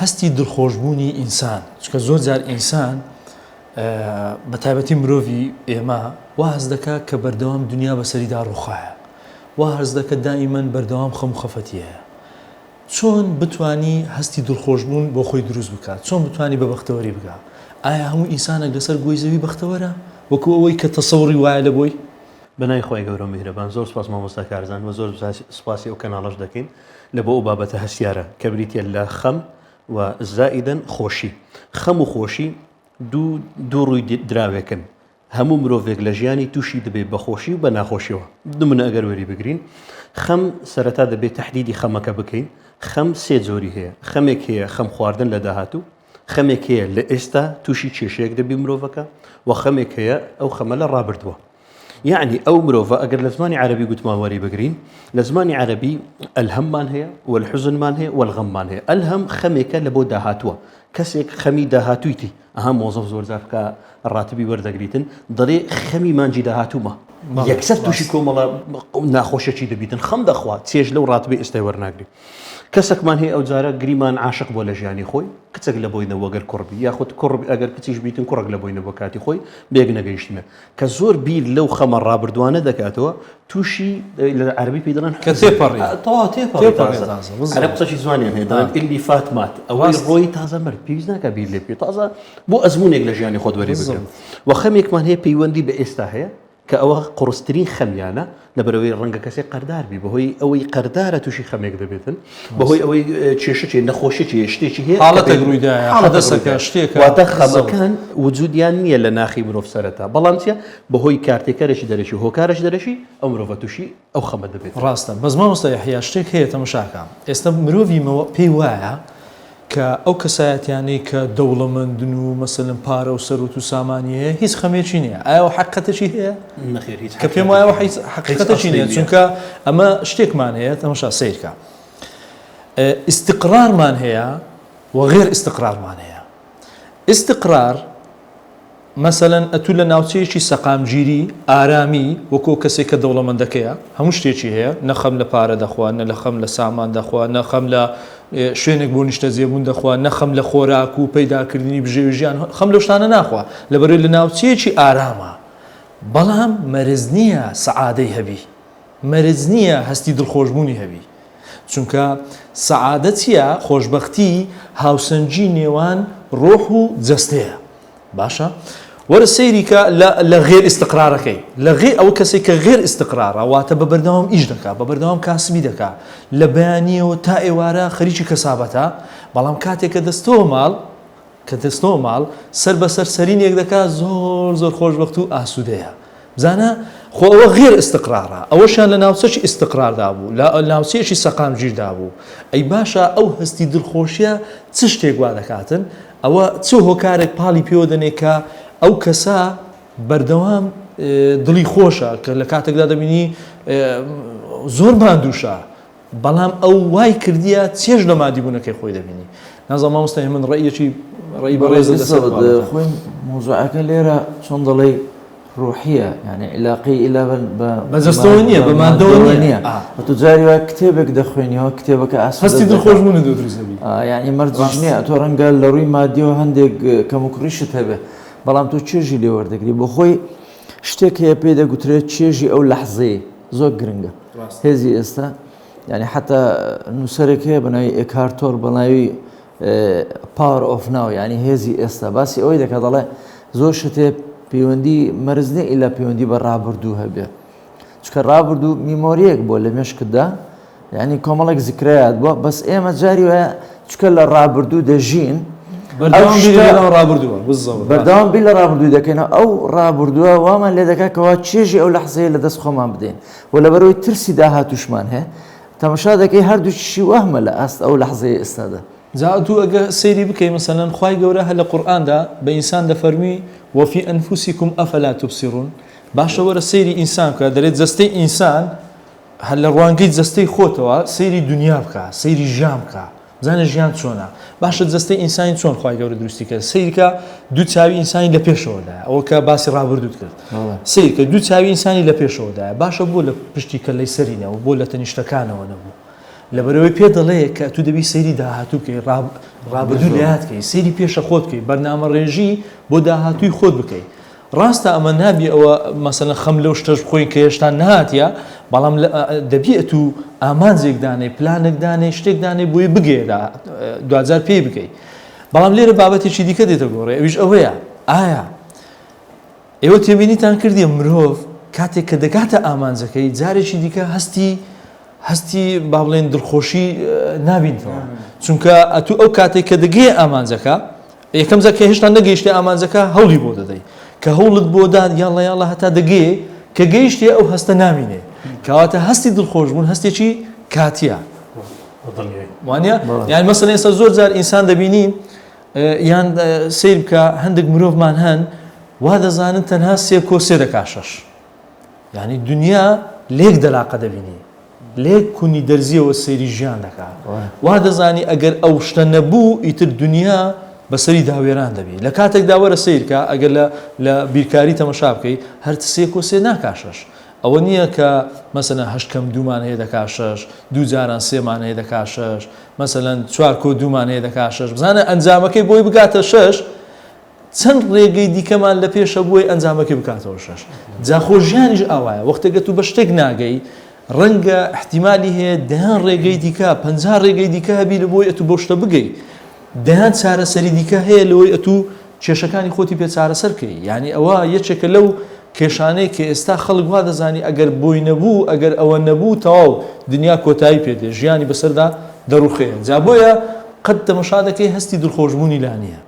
هەستی دڵخۆشبوونی ئینسان، چونکە زۆر جار ئینسان بە تایبەتی مرۆڤی ئێمە وا هەست دەکا کە بەردەوام دنیا بەسەریدا ڕووخایە، وا هەست دەکە دائیمەن بەردەوام خەم و خەفەتی هەیە. چۆن بتوانی هەستی دڵخۆشبوون بۆ خۆی دروست بکات؟ چۆن بتوانی بە بەختەوەری بگا؟ ئایا هەموو ئینسانێک لەسەر گۆی زەوی بەختەوەرە وەکو ئەوەی کە تەسەوڕی وایە لە بۆی؟ بەناوی خوای گەورەو میهرەبان زۆر سوپاس مامۆستا کارزان وە زۆر سوپاسی ئەو کەناڵەش دەکەین لە بۆ ئەو بابەتە هەستیارە کە بریتیە لە خەم و زائیدەن خۆشی خەم و خۆشی دوو دوو ڕووی دراوێکن هەموو مرۆڤێک لە ژیانی تووشی دەبێت بە خۆشی و بە ناخۆشیەوە نمونە ئەگەر وەری بگرین خەم سەرەتا دەبێت تهدیدی خەمەکە بکەین خەم سێ جۆری هەیە خەمێک هەیە خەم خواردن لە داهاتوو خەمێک هەیە لە ئێستا تووشی کێشەیەک دەبی مرۆڤەکە و خەمێک هەیە ئەو خەمە لە ڕابردووە یعنی ئەو مرۆڤە ئەگەر لە زمانی عەربی گوتمان وەری بگرین لە زمانی عەربی الهممان هەیە والحزنمان هەیە والغممان هەیە الهم خەمێکە لە بۆ داهاتووە کەسێک خەمی داهاتوویتی ئەها مۆزەف زۆر جار بکە ڕاتبی وەردەگریتن دەڵێ خەمی مانجی داهاتوومە یەکسەر تووشی کۆمەڵە ناخۆشیەکی دەبیتن خەم دەخوا چێژ لەو ڕاتبی ئێستای وەرناگری کەسەکمان هەیە ئەو جارە گریمان عاشق بووە لە ژیانی خۆی کچێک لە بۆی نەبووە گەر کوڕ بی یاخود کوڕ ئەگەر کچیش بیتن کوڕێک لە بۆی نەبووە کاتی خۆی بەیەک نەگەیشتنە کە زۆر بیر لەو خەمە ڕابردووانە دەکاتەوە تووشی لە عەربی پێی دەڵێن کە تێپەڕی تەواو تێپەڕی تێپەڕی تازە تازە بزڵ. عەرەب قسەشی جوانیان هەیە دەڵێن اللي فات مات ئەوەی ڕاست. ڕۆی تازە مرد پێویست ناکا بیر لێ بکەی تازە بۆ ئەزموونێک لە ژیانی خۆت وەری بگرە بالضبط. و خەمێکمان هەیە پەیوەندی بە ئێستا هەیە کە ئەوە قوڕسترین خەمیانە، لەبەرئەوەی ڕەنگە کەسێک قەردار بی، بەهۆی ئەوەی قەردارە تووشی خەمێک دەبێتن، بەهۆی ئەوەی کێشەکی، نەخۆشیەکی، شتێکی هەیە کە حاڵەتێک ڕوویدایە، حاڵەتێک حەدەسەکە، ڕوویدایە. شتێکە، واتە بالضبط. خەمەکان وجودیان نییە لە ناخی مرۆڤ سەرەتا، بەڵام چیە بەهۆی کارتێکەرێکی دەرەکی و هۆکارێکی دەرەکی ئەو مرۆڤە تووشی ئەو خەمە دەبێتن. ڕاستە، بەس مامۆستا یەحیا شتێک هەیە تەمەشاکە، ئێستا مرۆڤی مە پێی وایە کە ئەو کەسایەتیانەی کە دەوڵەمەندن و مەسەلەن پارە و سەروەت و سامانی هەیە هیچ خەمێکی نییە ئایا ئەو حەقیقەتێکی هەیە؟ نەخێر هیچ کە پێم وایە ئەو حەقیقەتێکی هیچ نییە. هیچ حەقیقەتێکی ئەسڵی نییە نییە. چونکە ئەمە شتێکمان هەیە تەمەشا سەیرکە ئیستقرارمان هەیە و غێر ئیستقرارمان هەیە ئیستقرار مەسەلەن ئەتوو لە ناوچەیەکی سەقامگیری، ئارامی، وەکو ئەو کەسەی کە دەوڵەمەندەکەیە، هەموو شتێکی هەیە، نە خەم لە پارە دەخوا، نە لە خەم لە سامان دەخوا، نە خەم لە شوێنێک بۆ نیشتەجێبوون دەخوا، نە خەم لە خۆراک و پەیداکردنی بژێوی ژیان، خەم لەو شتانە ناخوا، لەبەرئەوەی لە ناوچەیەکی ئارامە. بەڵام مەرج نییە سەعادەی هەبی، مەرج نییە هەستی دڵخۆشبوونی هەبی. چونکە سەعادە چییە؟ خۆشبەختی هاوسەنگی نێوان ڕۆح و جەستەیە. باشە وەرە سەیری کە لە لە غێر ئیستقرارەکەی لە غێ ئەو کەسێک کە غێر ئیستقرارە واتە بە بەردەوام ئیش دەکا بە بەردەوام کاسبی دەکا لە بەیانیەوە تا ئێوارە خەریکی کەسابەتە بەڵام کاتێک کە دەستەوە ماڵ کە دەستەوە ماڵ سەر بەسەر سەرینێک دەکا زۆر زۆر خۆشبەخت و ئاسوودەیە بزانە خۆ ئەوە غێر ئیستقرارە ئەوەشیان لە ناوچەکی ئیستقراردا بوو لە ناوچەیەکی سەقامگیردا بوو ئەی باشە ئەو هەستی دڵخۆشیە چ شتێک وا دەکاتن ئەوە چ هۆکارێک پاڵی پێوە دەنێ کە ئەو کەسە بەردەوام دڵی خۆشە کە لە کاتێکدا دەبینی زۆر ماندووشە بەڵام ئەو وای کردیە چێژ لە مادیبوونەکەی خۆی دەبینی نازانم مامۆستا هێمن ڕەئیەکی ڕەئی بەڕێزت لەسەر بابەتە. خۆی مەوزوعەکە لێرە چۆن دەڵێی ڕوحیە یعنی عیلاقەی ئیلا بە بە بە جەستەوە نییە بە مادەوە نییە ئا. تۆ جاری وایە کتێبێک دەخوێنیەوە کتێبەکە ئاسوودەت هەستی دەکا. دڵخۆشبوونت بۆ دروست دەبی. ئا یعنی مەرجیش ڕاست. نییە تۆ ڕەنگە لە ڕووی مادیەوە هەندێک کەموکوڕیشت هەبێ بەڵام تۆ چێژی لێ وەردەگری بۆ خۆی شتێک هەیە پێی دەگوترێت چێژی ئەو لەحزەیە زۆر گرنگە هێزی ئێستا یعنی حتا نووسەرێک هەیە بە ناوی ئێکهارت تۆل بە ناوی Power of Now یعنی هێزی ئێستا باسی ئەوەی دەکات دەڵێ زۆر شتێ پەیوەندی مەرج نییە ئیلا پەیوەندی بە ڕابردوو هەبێ چکە ڕابردوو memory یەک بۆ لە مێشکتدا یعنی کۆمەڵێک زیکرەیات بووە بەس ئێمە جاری وایە چکە لە ڕابردوو دەژین بەردەوام بیر لە ڕابردوو دەکەینەوە ئەو ڕابردووە وامان لێ دەکات کەوا چێژی ئەو لەحزەیە لە دەست خۆمان بدەین و لەبەرەوەی ترسی داهاتووشمان هەیە تەمەشا دەکەی هەردووکیشی وەهمە لە ئاست ئەو لەحزەیە ئێستادا. جا ئەتوو ئەگەر سەیری بکەی مەسەلەن خوای گەورە هەر لە قورئاندا بە ئینسان دەفەرموی وفی انفسکم افلا تبصرون باشە وەرە سەیری ئینسان بکە دەرێ جەستەی ئینسان هەر لە ڕوانگەی جەستەی خۆتەوە سەیری دونیا بکە سەیری ژیان بکە بزانە ژیان چۆنە باشە جەستەی ئینسانی چۆن خوای گەورە دروستی کرد سەیرکە دوو چاوی ئینسانی لە پێشەوەدایە ئەوە کە باسی ڕابردووت کرد سەیرکە دوو چاوی ئینسانی لە پێشەوەدایە باشە بۆ لە پشتی کەلەی سەری نەبوو بۆ لە تەنیشتەکانەوە نەبوو. لەبەرئەوەی پێت دەڵێ کە ئەتوو دەبی سەیری داهاتوو بکەی، ڕابردوو لەیاد کەی، سەیری پێشە خۆت بکەی، بەرنامەڕێژی بۆ داهاتووی خۆت بکەی. ڕاستە ئەمە نابی ئەوە مەسەلەن خەم لەو شتەش بخۆین کە هێشتا نەهاتیە، بەڵام دەبی ئەتوو ئامانجێک دانێی، پلانێک دانێی، شتێک دانێی بۆی بگەیە دواجار پێی بگەی. بەڵام لێرە بابەتێکی دیکە دێتە گۆڕێ ئەویش ئەوەیە ئایا ئێوە تێبینیتان کردیە مرۆڤ کاتێک کە دەگاتە ئامانجەکەی جارێکی دیکە هەستی هەستی با بڵێن دڵخۆشی نابینتەوە چونکە ئەتوو ئەو کاتێک کە دەگەیە ئامانجەکە یەکەم جار کە هێشتا نەگەیشتە ئامانجەکە هەوڵی بۆ دەدەی کە هەوڵت بۆ دان یاڵە یاڵە هەتا دەگەیە کە گەیشتێ ئەو هەستە نامینێ کەواتە هەستی دڵخۆشبوون هەستێکی کاتیە وانە یان مەسەلەن ئێستا زۆر جار ئینسان دەبینی یان سیر بکە هەندێک مرۆڤمان هەن وا دەزانن تەنها سێ کۆ سێ دەکا شەش یعنی دنیا لێک دەلاقە دەبینی لێک کونی دەرزیەوە سەیری ژیان دەکا وا دەزانی ئەگەر ئەو شتە نەبوو ئیتر دنیا بەسەری داوێران دەبی لە کاتێکدا وەرە سیرکە ئەگەر لە لە بیرکاری تەمەشا بکەی هەر سێ کۆ سێ ناکا شەش ئەوە نییە کە مەسەلەن هەشت کەم دوومان هەیە دەکا شەش، دوو جاران سێمان هەیە دەکا شەش، مەسەلەن چوار کۆ دوومان هەیە دەکا شەش، بزانە ئەنجامەکەی بۆی بگاتە شەش چەند ڕێگەی دیکەمان لە پێشە بۆی ئەنجامەکەی بکاتەوە شەش. جا خۆ ژیانیش ئاوایە، وەختێک ئەتوو بە شتێک ناگەی ڕەنگە ئیحتیمالی هەیە دەیان ڕێگەی دیکە، 50 ڕێگەی دیکە هەبی لە بۆی ئەتوو بەو شتە بگەی. دەیان چارەسەری دیکە هەیە لەوەی ئەتوو کێشەکانی خۆتی پێ چارەسەر بکەی یانی ئەوە یەکێکە لەو کێشانەی کە ئێستا خەڵک وا دەزانی ئەگەر بۆی نەبوو ئەگەر ئەوە نەبوو تەواو دنیا کۆتایی پێ دێ ژیانی بەسەردا دەڕوخێ جا بۆیە قەت تەمەشا دەکەی هەستی دڵخۆشبوونی لا نییە.